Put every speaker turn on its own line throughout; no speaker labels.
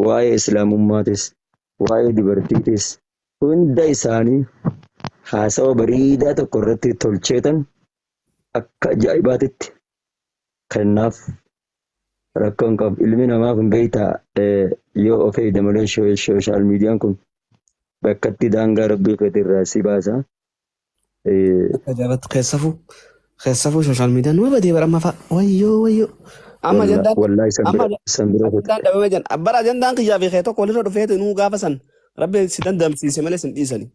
Waa'ee islaamummaatis waa'ee dubartiitis hunda isaanii haasawa bareedaa tokko irratti tolcheetan akka ajaa'ibaatitti kennaaf. Rakkoo hin qabu. Ilmi namaa kun beektaa yoo of eegde malee sooshaal miidiyaan kun bakkatti daangaa rabbii keetii irraa si baasa.
Akka ajaa'ibatti keessafuu keessafuu sooshaal miidiyaan numa badee bara amma fa'a. Wayyoo wayyoo. Amma ajandaan
Wallaahi san
amma
bira san bira kutte.
ajandaan dhabame jan. Bara ajandaan kiyyaa fi kee tokko walirra dhufeetu inuu gaafa san rabbi si dandamsiise malee sin dhiisani.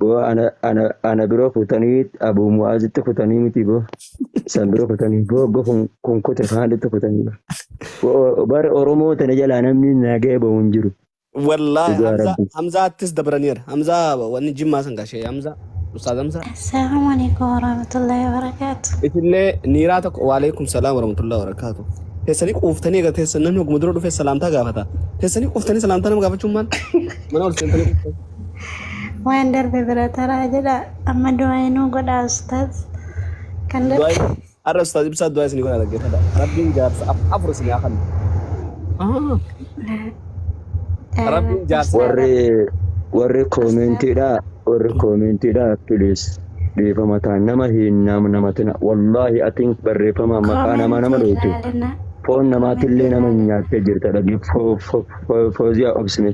Boo ana ana ana bira kutanii Abu Mu'aazitti kutanii miti boo. San bira kutanii boo go kun kun kute kaanitti kutanii. Boo bara Oromoo tana jalaa namni nagee bahu hin jiru.
Wallaahi
Dhugaa
Hamzaa
Rabbi.
Hamzaattis dabraniira. Hamzaa wanni jimmaa san gashee Hamzaa Ustaaz Hamzaa.
Assalamu alaikum warahmatullahi wabarakatuh.
Isillee niiraa tokko waalaikum salaam warahmatullahi wabarakatuh. Teessanii quuftanii egaa teessan namni oguma dura dhufee salaamtaa gaafata. Teessanii quuftanii salaamtaa nama gaafachuun maal? Mana ol seentanii quuftanii.
Waan darbe bira taraa jedha amma du'aa inuu godhaa ustaaz. Kan darbe.
Du'aa har'a Ustaaz Ibsaa du'aa isinii godhaa dhaggeeffadha. Rabbiin jaarsa afur isinii haa kennu. Rabbiin jaarsa
Warri warri koomentiidha warri koomentiidha please dhiifama ta'a nama hin nam namatina wallaahi atiin barreeffama maqaa namaa nama
Koomentii
dhoytu
ilaalina.
foon namaatillee
Koomentii
nama
ilaalina.
nyaattee jirta dhagi fooziyaa obsime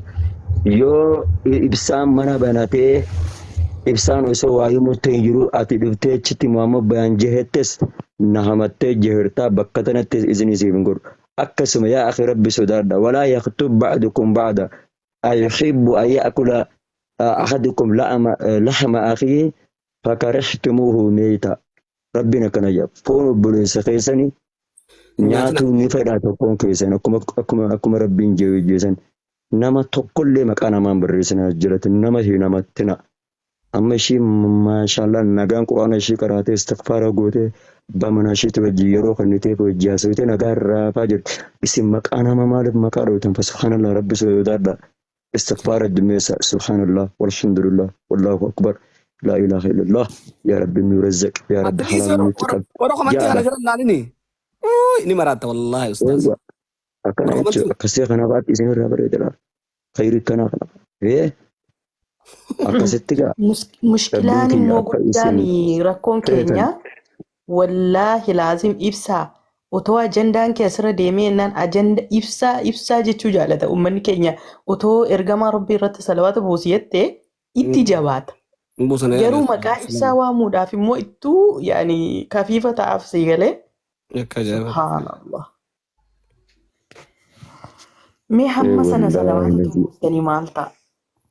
yoo ibsaan mana banatee ibsaan osoo waa himutti hin jiru ati dhuftee achitti Muhammad Bayaan jehettes na hamattee jehertaa bakka tanatti isinii siif hin godhu akkasuma yaa akhi rabbi sodaadha walaa yaktub ba'dukum ba'da ayuhibbu an ya'kula ahadukum lahma akhihi fakarihtumuhu meeyta rabbiin akkana jedha foon obboleessa keessanii nyaatuu ni fedhaa tokkoon keessan akkuma akkuma akkuma rabbiin jedhu jeesan nama tokkollee maqaa namaan barreessinaa jalatti nama hin hamattina amma ishii maashaallah nagaan quraana ishii qaraatee istighfaara gootee abbaa manaa ishiitti wajjin yeroo kenniteef wajjin haasofte nagaan raafaa jirti isin maqaa nama maaliif maqaa dhooytan fa subhaanallah rabbi sodaadha istighfaara heddummeessa subhaanallah walhamdulillah wallahu akbar laa ilaaha illallah yaa rabbi nu razzaq yaa rabbi
Ati dhiisi
halaal nutti qab
warra komantii kana
jaadha
jala ilaalini. Ni maraatta wallaahi ustaaz.
Eewwa akkana
Warra
jechuudha
komantii
akkasii kana baatti isin irraa bareeda laata khayrii kanaa kana ee akkasitti gaa rabbiin
Mushkilaan
kiyya
immoo
akka
guddaan
isin
rakkoon
feetan
keenya wallaahi laazim ibsaa otoo ajandaan kee asirra deemee jennaan ajanda ibsaa ibsaa jechuu jaalata uummanni keenya otoo ergamaa rabbii irratti salawaata buusi jettee itti jabaata.
buusan
Garuu maqaa ibsaa waamuudhaaf immoo ittuu yaani kafiifa ta'aaf sii galee
Akka ajaa'iba.
subhaanallah. Mee hamma sana
Wallaahi
salawaata
nabi.
buustanii maal ta'a?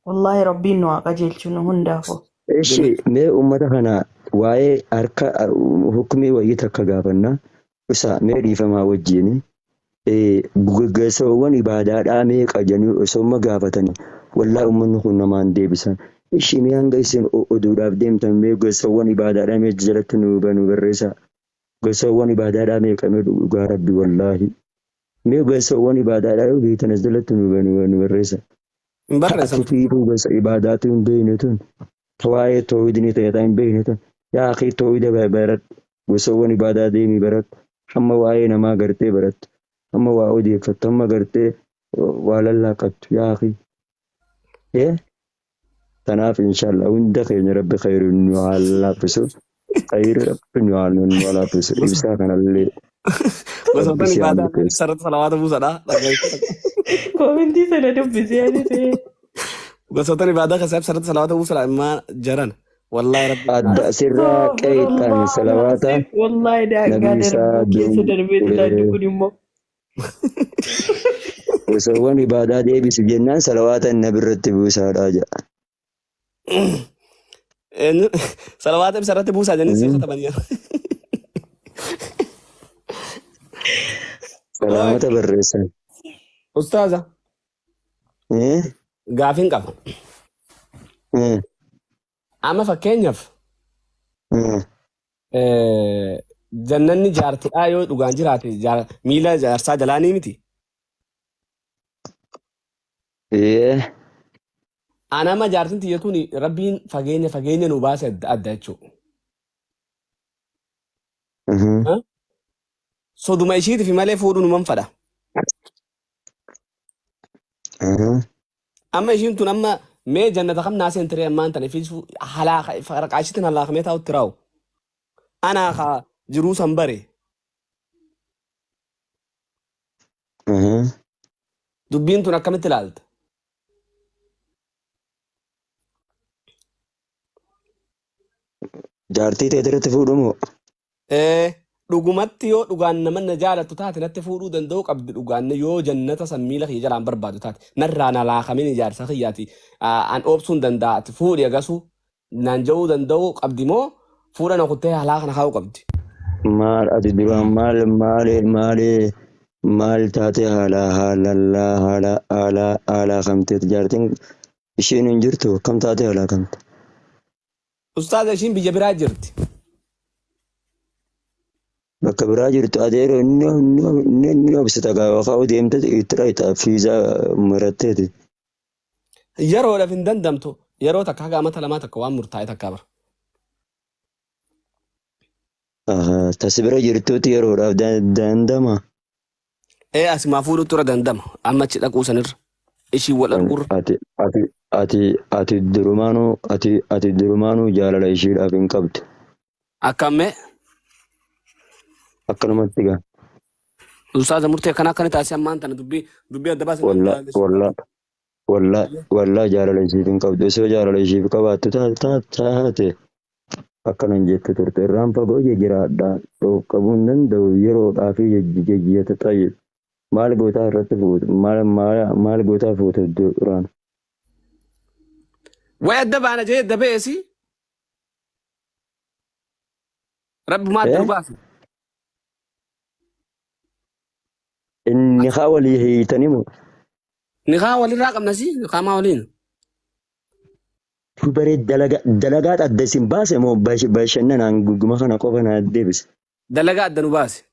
Wallaahi rabbiin nu haa qajeelchu nu hundaafuu.
Eshi mee ummata kana waa'ee harka hukmii wayii takka gaafanna isa mee dhiifamaa wajjiin gaggeessawwan ibaadaadhaa meeqa jedhanii osoo amma gaafatanii wallaahi ummanni kun namaan deebisan. Ishi mee hanga isin oduudhaaf deemtan mee gosawwan ibaadaadhaa mee jalatti nu nu barreessaa. Gosawwan ibaadaadhaa meeqa mee dhugaa rabbi wallaahi. Mee gosawwan ibaadaadhaa yoo beektan as jalatti nu nu barreessaa.
Hin barreessan.
Ati fiifuu gosa ibaadaatu hin beekne tun. Ta waa'ee toohidni ta'e hin beekne tun. Yaa akii toohida baradhu. Gosawwan ibaadaa deemii baradhu. Hamma waa'ee namaa gartee barattu. Hamma waa odeeffattu. Hamma gartee waa lallaaqattu. Yaa akii. Ee tanaaf inshallah hunda keenya rabbi khayri nu haa laaffisu. Khayri rabbi nu haa nu haa laaffisu. Ibsaa kanallee
Gosoota
rabbi si haa
ibaadaa
milkeessu.
sarara salawaata buusadha.
Koomentii sana dubbisee ani ta'e.
Gosoota ibaadaa keessaa sarara salawaata buusadha immaa jaran. Wallaahi rabbi.
Adda sirraa qeexan
Astaghfirullah
salawaata
al-azim. Wallaahi daangaa
nabi isaa
darbuu keessa darbee ilaanni kun immoo.
Gosawwan ibaadaa deebisu jennaan salawaata nabi irratti buusaadha jedha.
Eenyu salawaata ibsa irratti buusaa jennee sii katabanii.
Salaamata barreessan.
Ustaaza
Eh?
gaafiin qaba.
Eh?
Amma fakkeenyaaf
Eh?
Jannanni jaartidhaa yoo dhugaan jiraate miila jaarsaa jalaanii miti.
Ee.
Anama jaartin tiyya tuni rabbiin fageenya fageenya nu baase adda adda jechuudha. Soduma ishiitiif malee fuudhuu numan fadha. Amma ishiin tun amma mee jannata kam naa seentiree ammaan tana fi halaaka faraqaashitiin halaakamee taa'utti raa'u. Anaa kaa jiruu san bare. Dubbiin tun akkamitti ilaalta?
Jaartii teeti irratti fuudhu moo?
Ee, dhugumatti yoo dhugaan nama na jaalattu taate natti fuudhuu danda'uu qabdi dhugaan yoo jannata san miila kiyya jalaan barbaadu taate narraa na laakamin ijaarsa kiyyaati an oobsuu hin danda'a ati fuudhi agasu naan ja'uu danda'uu qabdi moo fuudha na kuttee halaaka na kaa'uu qabdi.
Maal ati duraan maal maal maal maal taate haala haalallaa haala haala haala kamteet jaartiin isheen hin jirtu akkam taate haala kamte.
Ustaaza ishiin biyya biraa jirti.
Bakka biraa jirtu ati yeroo inni inni inni obsita gaafa ka'u deemte itti dhayxa fiizaa maratteeti.
Yeroodhaaf hin dandamtu. Yeroo takka haga amata lamaa takka waan murtaa'e takka bara.
Tasi bira jirtuutti yeroodhaaf dandama.
Ee asimaa fuudhutti irra dandama. Amma achi dhaquu sanirra. Ishiin wal argurra.
Ati ati ati ati durumaanuu ati ati durumaanuu jaalala ishiidhaaf hin qabdu.
Akkammee.
Akkanumatti gaa.
Ustaaza murtee akkanaa akkana taasise ammaan tana dubbii dubbii adda baasee
Walla walla walla walla jaalala ishiif hin qabdu. Osoo jaalala ishiif qabaattu taate akkana hin jettu turte. Irraan fagoo jiraadha. Qabu hin danda'u yeroodhaaf jejjeta xayyib. Maal gootaa irratti fuutu? Maal maal maal gootaa fuutu duraan?
Way adda baana jee adda ba'eesi. Rabbumaa adda nu baase.
Inni haa walii hiitanii moo?
Nikaa walirraa qabna si nikaa maa waliin.
Dubaree dalagaa dalagaat adda isin baase moo bashannanaan guguma kana qofa naa deebise.
Dalagaa adda nu baase.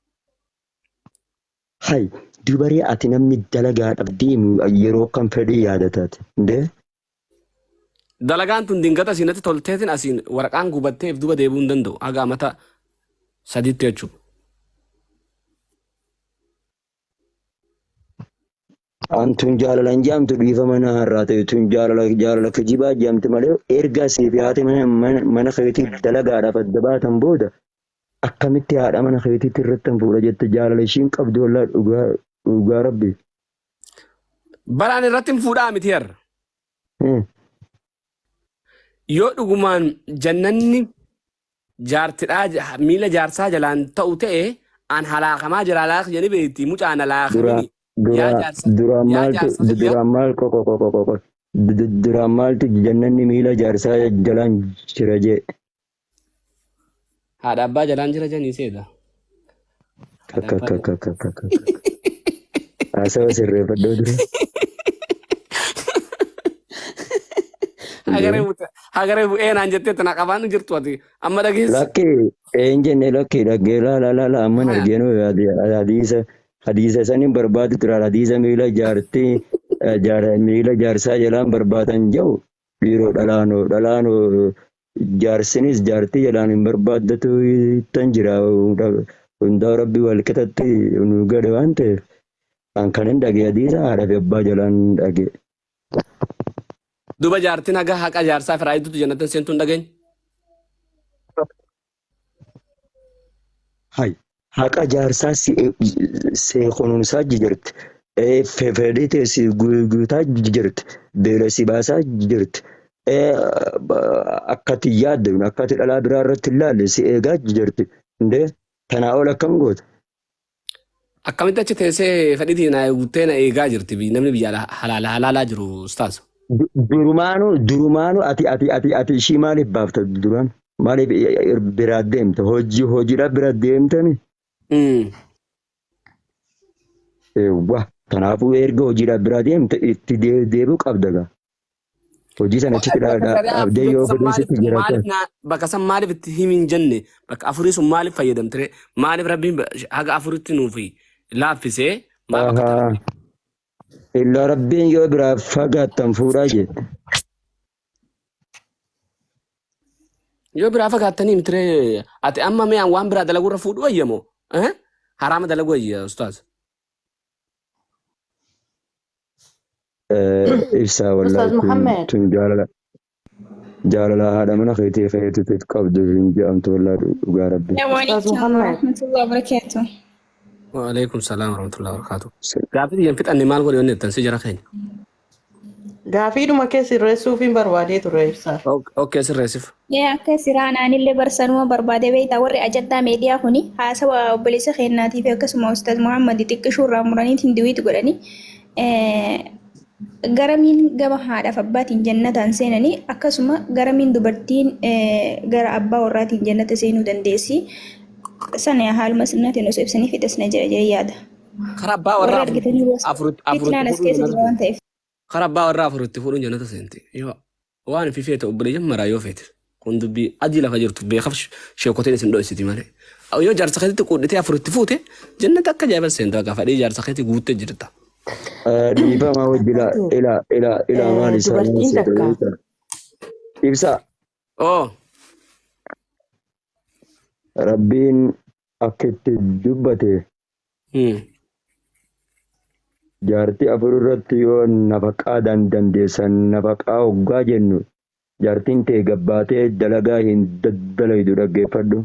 Hay dubaree ati namni dalagaadhaaf deemu yeroo kam fedhii yaadataati. Ndee
Dalagaan tun dingata asiin natti tolteetiin asiin waraqaan gubattee if duba deebi'uu hin danda'u. Haga amata sadiitti jechuudha.
An tun jaalala hin jaamtu dhiifama na harraa ta'e tun jaalala jaalala kijibaa jaamti malee erga siif haati mana mana mana keetii dalagaadhaaf adda baatan booda akkamitti haadha mana keetiitti irratti hin fuudha jette jaalala ishiin qabdu wallaahi dhugaa dhugaa rabbi.
Baraan irratti hin fuudhaa miti har'a. Yoo dhugumaan jannanni jaartidhaa miila jaarsaa jalaan ta'u ta'e an halaakamaa jira halaak jedhani beekti mucaan
Dura
halaakamini yaa
dura
jaarsa
duraan
yaa
maaltu
jaarsa kiyya
duraan maal qoqo qoqo qoqo duraan maaltu jannanni miila jaarsaa jalaan jira jee.
Haadha abbaa jalaan jira janii seeta. Haadha
Kakka
abbaa
kakka kakka kakka. Haasawa sirreeffadhoo dura.
Hagaree buta hagaree bu'ee naan jettee tana qabaan jirtu ati amma dhageessi.
Lakki een jenne lakki dhaggee laa laa laa laa amman
Haya.
arginu hadiisa hadiisa sanin barbaadu tura hadiisa miila jaartii miila jaarsaa jalaan barbaadan jedhu dhiiroo dhalaanoo dhalaanoo Jaarsinis jaartii jalaan hin barbaaddatu tan jira. Hundaa rabbi wal qixatti nu gade waan ta'eef an kan hin dhage hadiisa haadha fi abbaa jalaan dhage.
Duba jaartiin haga haqa jaarsaa firaa idduutu jannatan seentuu hin dhageenye.
Hay haqa jaarsaa si see kunuunsaa jirti. Fedhii tee si guutaa jirti. Beela si baasaa jirti. Akka ati yaadde akka ati dhalaa biraa irratti hin laalle si eegaa jirti. Indee tanaa ol akkam goota?
Akkamitti achi teessee fedhiitii na guuttee na eegaa jirti namni biyya halaala halaalaa jiru ustaaz.
Durumaanuu durumaanuu ati ati ati ati ishii maaliif baafta duraan? Maaliif biraa deemta? Hojii hojiidhaaf bira deemtami? Eewwa kanaafuu erga hojiidhaaf biraa deemte itti deebi'uu qabda gaa. Hojii sana achitti
Bakka shari'aa
dhaabdee yoo
bakka san
fedhiin
maaliif
sitti jiraata.
maaliif naa bakka san maaliif itti himi hin jenne bakka afurii sun maaliif fayyadamtire maaliif rabbiin haga afuritti nuuf laaffisee maa bakka
Ahaa.
tana
Illaa rabbiin yoo biraa fagaattan fuudhaa jee.
Yoo biraa fagaattanii mitiree ati amma mee waan biraa dalagurra fuudhu wayya moo eh? Haraama dalaguu wayya ustaaz.
Ibsaa wallaahi
Ustaaz
tun
Muhammad.
tun jaalala jaalala haadha mana keetii keetiif qabdu hin jedhamtu wallaahi dhugaa rabbi.
Assalamu
Ustaaz
alaikum
Muhammad.
warahmatullahi wabarakatuh.
Waalaikum salaam warahmatullahi wabarakatuh. Gaaffii xiyyan fixanne maal godhe wanni jettan si jara keenya.
Gaafiidhuma kee sirreessuuf hin barbaadee ture ibsaa.
Okay, sirreessif.
Ee akka siraan anillee barsanuma barbaade beektaa warri ajandaa meediyaa kuni haasawa obboleessa keenyaatii fi akkasuma Ustaaz Muhammad xiqqishuu irraa muraniitiin diwiit godhanii garamiin gama haadhaaf abbaatiin jannataan seenanii akkasuma garamiin dubartiin gara abbaa warraatiin jannata seenuu dandeessi. Sana haaluma sunnaatiin osoo ibsanii fixas na jira jedhee yaada.
Karaa abbaa
Warri
warraa
argitanii
afuritti
fitnaan as
fuudhuun
keessa
jannata
jira waan
seenti.
ta'eef.
Karaa abbaa warraa afuritti fuudhuun jannata seenti. Yoo waan fi feete obboleeyyan maraa yoo feete. Kun dubbii adii lafa jirtu beekaf sheekoteen isin dho'isiti malee. Yoo jaarsa keetitti quudhitee afuritti fuute jannata akka ajaa'iba seenta bakka fadhii jaarsa keetii guuttee jirta.
Dhiifama wajji ila ila ila ila maal isaa nama
Dubartiin
seete
takka
beektaa? Ibsaa
Oo.
Rabbiin akka itti dubbate jaartii afur irratti yoo nafaqaa dandeessan nafaqaa hoggaa jennu jaartiin tee gabbaatee dalagaa hin dalaydu dhaggeeffadhu.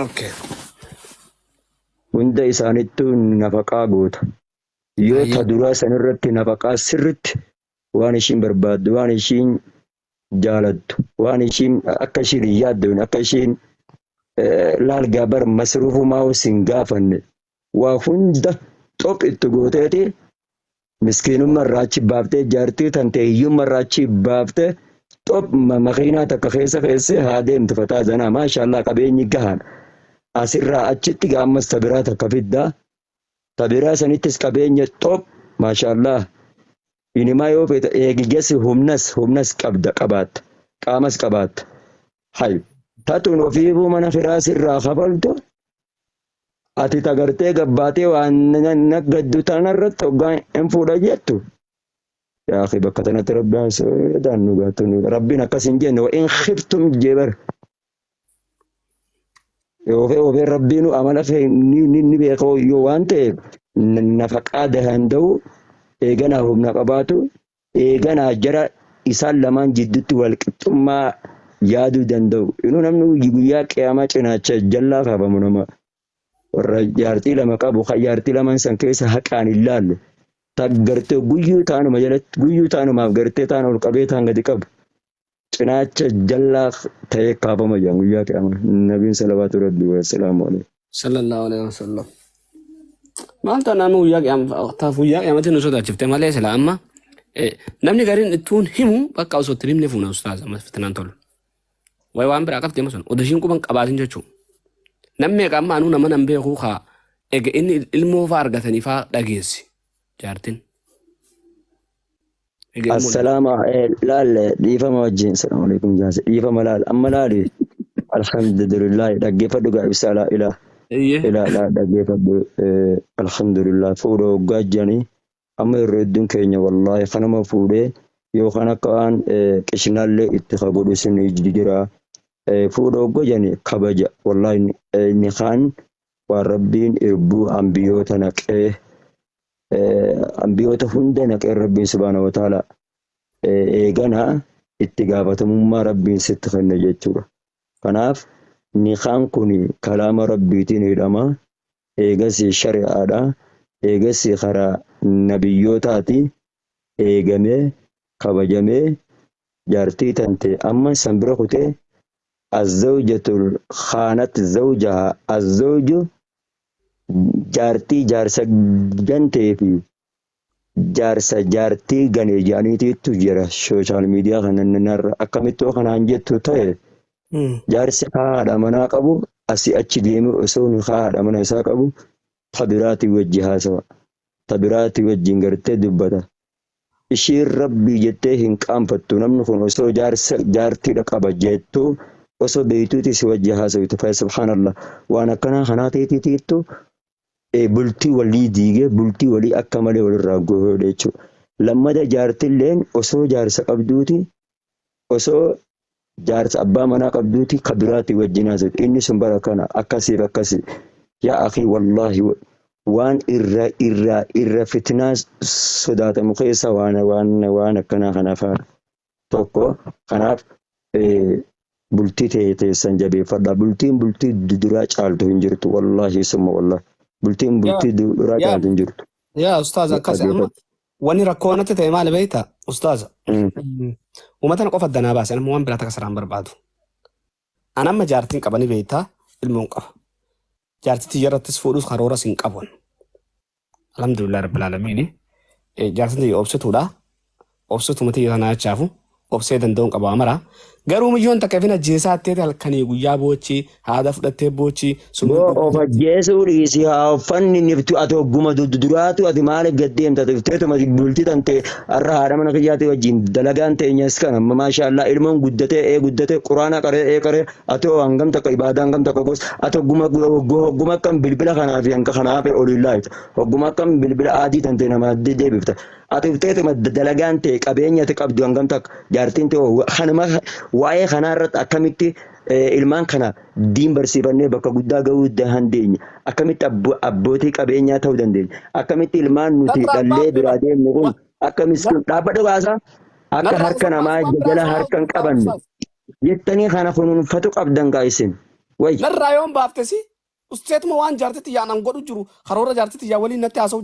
Okay.
Hunda isaanittuu nafaqaa goota. Yoo ta
Hayyee.
duraa sanirratti nafaqaa sirritti waan ishiin barbaaddu, waan ishiin jaalattu, waan ishiin akka ishiin hin yaaddoon, akka ishiin laal gaabar masruufumaa sin gaafanne waa hunda xoph itti gooteeti miskiinummaa irraa achi baaftee jaartii tante hiyyummaa irraa achi baaftee xoph makiinaa takka keessa keessee haa deemtu fataa zanaa maashaallah qabeenyi gahaan asirraa achitti gaammas ta biraa takka fiddaa ta biraa sanittis qabeenya xoph maashaallah Inimaa yoo feete eegigesi humnas humnas qabda qabaatta qaamas qabaatta hay tatuun ofiifuu mana kiraa sirraa kafaltu ati tagartee gabbaatee waan naggaddu tanarratti hoggaa hin fuudha jettu yaa akhi bakka tanatti rabbiin soodaan nu gaatu rabbiin akkas hin jenne wa in khiftum jebar Oofee oofee rabbiinu amala kee ni beeka yoo waan ta'eef nafaqaa danda'u eeganaa humna qabaatu eeganaa jara isaan lamaan jidduutti wal qixxummaa yaaduu danda'u. Inuu namni guyyaa qiyaamaa cinaacha jallaa kaafamu nama warra jaartii lama qabu kan jaartii lamaan san keessa haqaan hin laalle. Ta gartee guyyuu taanuma jalatti guyyuu taanumaaf gartee taan ol qabee taan gadi qabu. Cinaacha jallaa ta'ee kaafama jedhan guyyaa qiyaamaa. Nabiin salawaatu rabbii wa salaamu alayhi.
Sallallahu alaihi wasallam. Maal ta'a nama guyyaa qiyaama guyyaa qiyaamatti nu sodaachifte malee sila amma namni gariin ittuun himu bakka osoo itti himne fuuna ustaaza amma fitnaan tolu. Wayi waan biraa qabdi amma sun oduu ishiin quban qabaatin jechuudha. Namni meeqa amma anuu nama nan beekuu kaa ega inni ilmoo faa argatanii faa dhageessi jaartin. Ega ilmoo
Assalaama laal dhiifama wajjin salaamu alaikum jaase dhiifama laal amma laali alhamdulillah dhaggeeffadhu gaa ibsaa laa ilaa
Iyyee.
ilaa laa dhaggeeffadhu alhamdulillah fuudha hoggaa jiranii amma irra hedduun keenya wallaahi kanuma fuudhee yookaan akka waan qishnaallee itti ka godhu sun jira fuudha hoggaa jiranii kabaja wallaahi inni kaan waan rabbiin irbuu ambiyoota naqee ambiyoota hunda naqee rabbiin subhaanahu wa ta'ala eegana itti gaafatamummaa rabbiin sitti kenne jechuudha. Kanaaf nikaan kun kalaama rabbiitiin hidhama. Eegas shari'aadha. Eegas karaa nabiyyootaati eegamee kabajamee jaartii tante amma san bira kutee azzawjatul khaanat zawjaha azzawju jaartii jaarsa gantee fi jaarsa jaartii gane jedhaniitiitu jira sooshaal miidiyaa kana narra akkamittoo kanaan jettu ta'e jaarsi haadha manaa qabu asii achi deemee osoo inni haadha mana isaa qabu ta biraatii wajji haasawa ta biraatii wajjin gartee dubbata ishiin rabbii jettee hin qaanfattu namni kun osoo jaarsa jaartiidha qaba jettu osoo beeytuuti si wajji haasawite fa subhaanallah waan akkanaa kanaa teetiitiittu bultii walii diigee bultii walii akka malee walirraa godhe jechuudha. Lammata jaartilleen osoo jaarsa qabduuti osoo jaarsa abbaa manaa qabduuti ka biraati wajjin haasawite inni sun bara kana akkasiif akkasi yaa akii wallaahi Waan irra irra irra fitnaa sodaatamu keessa waan waan waan akkanaa kana fa'a tokko. Kanaaf bultii tee teessan jabeeffadha. Bultiin bultii duraa caaltu hin jirtu. Wallaahi summa wallaahi. Bultiin bultii duraa caaltu hin jirtu.
Yaa ustaaz, akkas amma
Dhaggeeffadhu.
Wanni rakkoo natti ta'e maali beektaa, ustaaz? Uummata na qofa danaa baase, amma waan biraa takka saraan barbaadu. An amma jaartiin qabani beektaa, ilmoon qaba. Jaartii tiyya irrattis fuudhus karooras hin qabu. Alhamdulillah rabbil aalamiin. Jaartiin tiyya obsituudha. Obsituma tiyya tanaa jechaafu obsee danda'uun qaba amara. Garuu miyyoon takka ifin ajjeesaa atteeti halkanii guyyaa boochi, haada fudhattee boochi, summii
Boo of ajjeesuu dhiisi, haa uffanni niftu. Ati hogguma duraatu ati maaliif gad deemta? Ati ufteetuma bultii tante har'a haadha mana kiyyaati wajjin dalagaan teenyas kana. Amma maashaallah ilmoon guddatee guddatee quraana qaree qaree ati hoo hangam takka ibaadaa hangam takka gos? Ati hogguma hogguma akkam bilbila kanaa fi hanga kanaa fi oliin laayita, hogguma akkam bilbila aadii tante namaa deebifta. Ati ufteetuma dalagaan ta'e qabeenya ati qabdu hangam takka? Jaartiin ta'e kanuma waa'ee kanaa irratti akkamitti ilmaan kana diin barsiifannee bakka guddaa gahuu dandeenya? Akkamitti abbootii qabeenyaa ta'uu dandeenya? Akkamitti ilmaan nuti
Narraa
dhallee biraa
baafte
deemnu kun akka miskiin dhaabbadhu kaasaa akka
Narraa
harka
osoo
namaa
baasuu waan
jala
biraa
harka hin qabanne jettanii kana kunuunfatu qabdan gaa isin. Way.
Narraa yoon baaftesi usteetuma waan jaartii tiyyaan an godhu jiru karoora jaartii tiyyaa waliin natti haasa'u.